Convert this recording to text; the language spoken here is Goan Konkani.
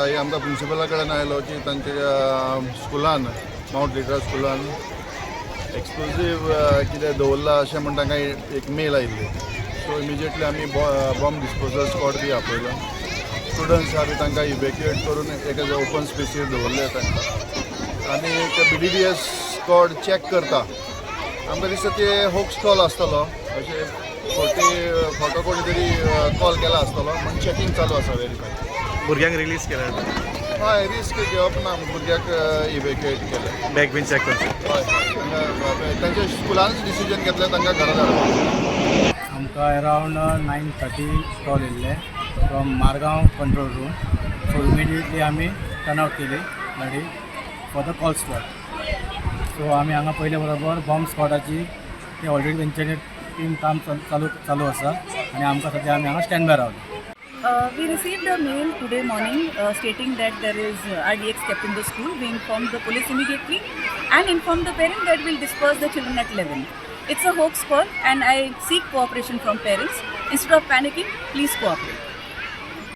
सकाळी आमकां प्रिंसिपला कडेन आयलो की तांच्या स्कुलान, मावंट लिट्रा स्कुलान एक्सप्लोजीव कितें दवरलां अशें म्हण तांकां एक मेल आयिल्ली. सो इमिजिएटली आमी बॉम्ब डिस्पोजल स्कॉड बी आपयलो. स्टुडंट्स आमी तांकां इवेक्युएट करून एका ओपन स्पेसीर दवरले तांकां आनी एक बीडीडीएस स्कॉड चॅक करता. आमकां दिसता ते होक्स कॉल आसतलो, अशें खोटे खोटो कोणी तरी कॉल केला आसतलो म्हण चॅकींग चालू आसा, वेरीफाय. भुरग्यांक रिलीज केला? हय, रिस्क घेवप ना, भुरग्याक इवेक्युएट केलें. बॅग बीन चॅक करचे? हय, तांकां तांच्या स्कुलानच डिसिजन घेतलें तांकां घरा धाडपाक. आमकां अरावंड 9:30 कॉल येयल्ले from Margao control room. So immediately आमी टर्न आवट केली गाडी for the call spot. So आमी हांगा पयले बरोबर बॉम्ब स्कॉडाची ते ऑलरेडी तेंच्यानी टीम काम चालू चालू आसा आनी आमकां सद्या आमी हांगा स्टँड बाय रावले. We received a mail today morning stating that there is RDX kept in the school. We informed the police immediately and informed the parent that we'll disperse the children at 11. It's a hoax call and I seek cooperation from parents. Instead of panicking, please cooperate.